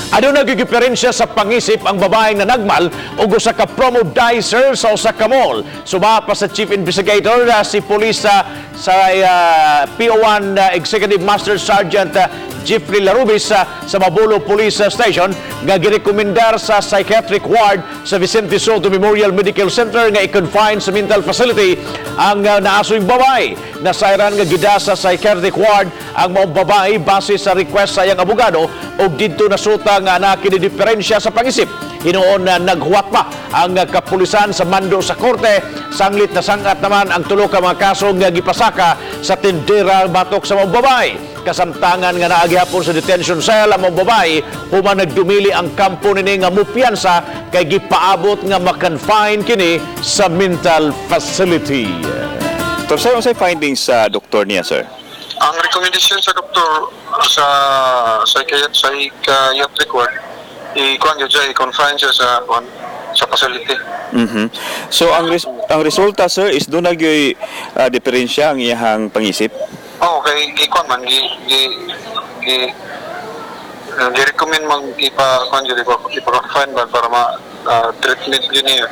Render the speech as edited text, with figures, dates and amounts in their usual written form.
Aduna gigiperensya sa pangisip ang babaeng nanagmal og usa ka promodizer sa usa ka mall. Suba pa sa chief investigator si police sa PO1 Executive Master Sergeant Jeffrey Larubis sa Mabolo Police Station nga girekomendar sa psychiatric ward sa Vicente Sotto Memorial Medical Center nga i-confine sa mental facility ang naasoy babae. Nasayran nga gida sa psychiatric ward ang maong babae base sa request sa iyang abogado ug didto nasuta nga naa kini diferensya sa pangisip. Hinuon na naghuwat pa ang kapulisan sa mando sa korte, sanglit na sangat naman ang tulo ka mga kaso nga gipasaka sa tindera batok sa maong babae. Kasamtangan nga naa gihapon sa detention cell ang maong babae human nagdumili ang kampo nini nga mupiyansa kay gipaabot nga ma-confine kini sa mental facility. So, sir, unsay findings sa doktor niya, sir? Ang recommendation sa doktor sa psychiatric ward, i-kuan yun siya, i-confine siya sa kuan, sa facility. So, ang resulta, sir, is duna gyoy diferensya ang iyahang pangisip. Oh, kay gi-kuan man gi recommend mang ipa kuan jud, ipa confine ba para ma treatment yun niya.